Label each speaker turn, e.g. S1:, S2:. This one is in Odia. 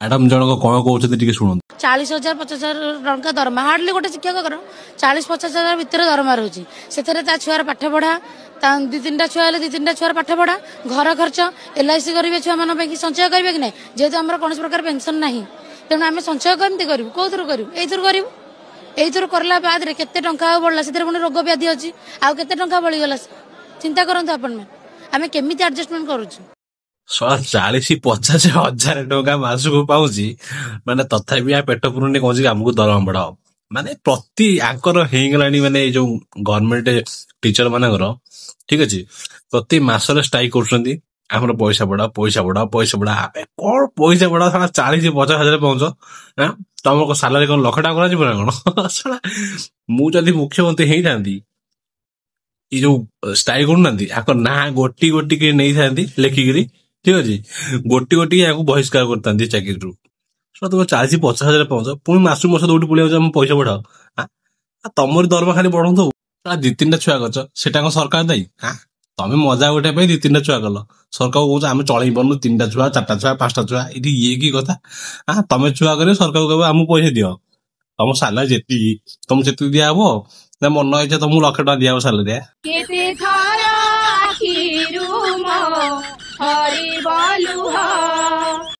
S1: ମ୍ୟାଡାମ ଜଣକ କଣ କହୁଛନ୍ତି ଟିକେ ଶୁଣନ୍ତୁ।
S2: 40,000 50,000 ଟଙ୍କା ଦରମା, ହାର୍ଡଲି ଗୋଟେ ଶିକ୍ଷକଙ୍କର 40-50 ହଜାର ଭିତରେ ଦରମା ରହୁଛି। ସେଥିରେ ତା ଛୁଆର ପାଠ ପଢା, ତା ଦି ତିନିଟା ଛୁଆ ହେଲେ ଦି ତିନିଟା ଛୁଆର ପାଠ ପଢା, ଘର ଖର୍ଚ୍ଚ, ଏଲ୍ଆଇସି କରିବେ ଛୁଆମାନଙ୍କ ପାଇଁ କି ସଞ୍ଚୟ କରିବେ କି ନାହିଁ? ଯେହେତୁ ଆମର କୌଣସି ପ୍ରକାର ପେନସନ ନାହିଁ, ତେଣୁ ଆମେ ସଞ୍ଚୟ କେମିତି କରିବୁ? କୋଉଥିରୁ କରିବୁ? ଏଇଥିରୁ କରିବୁ। ଏଇଥିରୁ କରିଲା ବାଦରେ କେତେ ଟଙ୍କା ଆଉ ବଳିଲା? ସେଥିରେ ପୁଣି ରୋଗ ବ୍ୟାଧି ଅଛି, ଆଉ କେତେ ଟଙ୍କା ବଳିଗଲା? ଚିନ୍ତା କରନ୍ତୁ ଆପଣ, ଆମେ କେମିତି ଆଡଜଷ୍ଟମେଣ୍ଟ କରୁଛୁ।
S1: ଶଳା, 40-50 ହଜାର ଟଙ୍କା ମାସକୁ ପାଉଛି, ମାନେ ତଥାପି ଆ ପେଟ ପୁରୁନି। କହୁଛି କି ଆମକୁ ଦରମା ବଢାଅ। ମାନେ ପ୍ରତି ଆଙ୍କର ହେଇଗଲାଣି, ମାନେ ଏଇ ଯୋଉ ଗଭର୍ଣମେଣ୍ଟ ଟିଚର ମାନଙ୍କର, ଠିକ ଅଛି, ପ୍ରତି ମାସରେ ଷ୍ଟ୍ରାଇକ୍ କରୁଛନ୍ତି, ଆମର ପଇସା ବଢାଅ, ପଇସା ବଢାଅ, ପଇସା ବଢାଅ। ଆବେ କଣ ପଇସା ବଢାଅ? ଶଳା, 40-50 ହଜାର ପାଉଛ, ଆଁ ତମ ସାଲାରୀ କଣ ଲକ୍ଷ ଟଙ୍କା କରାଯିବ ନା କଣ? ଶଳା, ମୁଁ ଯଦି ମୁଖ୍ୟମନ୍ତ୍ରୀ ହେଇଥାନ୍ତି, ଏଇ ଯୋଉ ଷ୍ଟ୍ରାଇକ୍ କରୁନାହାନ୍ତି, ଆଙ୍କ ନାଁ ଗୋଟି ଗୋଟି କରି ନେଇଥାନ୍ତି ଲେଖିକିରି, ଠିକ ଅଛି, ଗୋଟି ଗୋଟି ୟାକୁ ବହିଷ୍କାର କରିଥାନ୍ତି ଚାକିରିରୁ। ଶଳା, ତମେ 40-50 ହଜାର ପାଉଛ, ପୁଣି ମାସକୁ ମାସ ଦୌଡ଼ି ପଳେଇ ଯାଉଛ, ଆମ ପଇସା ବଢାଅ। ଆଁ? ଆ ତମରି ଦରମା ଖାଲି ବଢଉଥିବ। ଶଳା, ଦି ତିନିଟା ଛୁଆ କରିଛ, ସେଟା କଣ ସରକାର ଦାୟୀ? ଆଁ ତମେ ମଜା ଉଠେଇବା ପାଇଁ ଦି ତିନିଟା ଛୁଆ କଲ, ସରକାର କହୁଛ ଆମେ ଚଳେଇ ପାରୁନୁ, ତିନିଟା ଛୁଆ, ଚାରିଟା ଛୁଆ, ପାଞ୍ଚଟା ଛୁଆ। ଏଇଠି ଇଏ କି କଥା? ଆଁ ତମେ ଛୁଆ କରିବ, ସରକାର କହିବ ଆମକୁ ପଇସା ଦିଅ। ତମ ସାଲାରୀ ଯେତିକି, ତମକୁ ସେତିକି ଦିଆହବ ନା ମନ ଇଚ୍ଛା ତମକୁ ଲକ୍ଷେ ଟଙ୍କା ଦିଆହବ ସାଲାରୀ?
S3: କେତେ ଥର ଆଖିରୁ ମୋ ଝରିବ ଲୁହ।